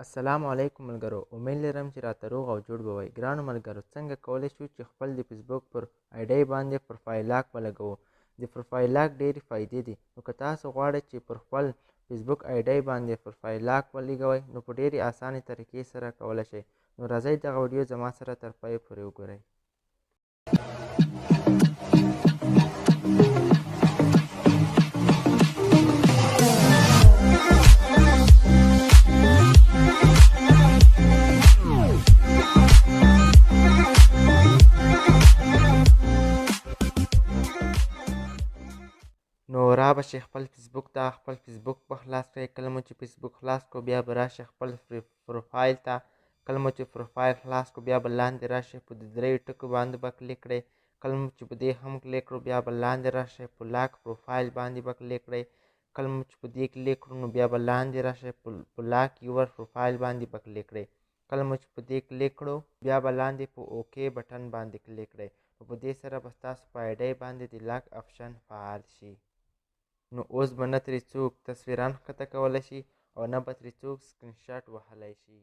السلام علیکم ملګرو، امید لرم چې راته روغ او جوړ به وئ. ګرانو ملګرو، څنګه کولی شو چې خپل د فیسبوک پر آی ډي باندې پروفایل لاک ولګوو؟ د پروفایل لاک ډېرې فایدې دي، نو که تاسو غواړئ چې پر خپل فیسبوک آی ډي باندې پروفایل لاک ولګوئ، نو په ډېرې اسانې طریقې سره کولی شئ. نو راځئ دغه ویډیو زما سره تر پای پورې وګورئ. نو را به شئ خپل فیسبوک ته، خپل فیسبوک به خلاص کړئ. کله مو چې فیسبوک خلاص کړو، بیا به راشئ خپل پروفایل ته. کله مو چې پروفایل خلاص کړو، بیا به لاندې راشئ، په دې دریو ټکو باندې به کلیک کړئ. کله مو چې په دې هم کلیک کړو، بیا به لاندې راشئ، په لاک پروفایل باندې به کلیک کړئ. کله مو چې په دې کلیک کړو، نو بیا به لاندې راشئ، په لاک یور پروفایل باندې به کلیک کړئ. کله مو چې په دې کلیک کړو، بیا به لاندې په اوکی بټن باندې کلیک کړئ. نو په دې سره به ستاسو په آی ډي باندې د لاک اپشن فعال شي. نو اوس به نه ترې څوک تصویران ښکته کولی شي او نه به ترې څوک سکرین شاټ وهلی شي.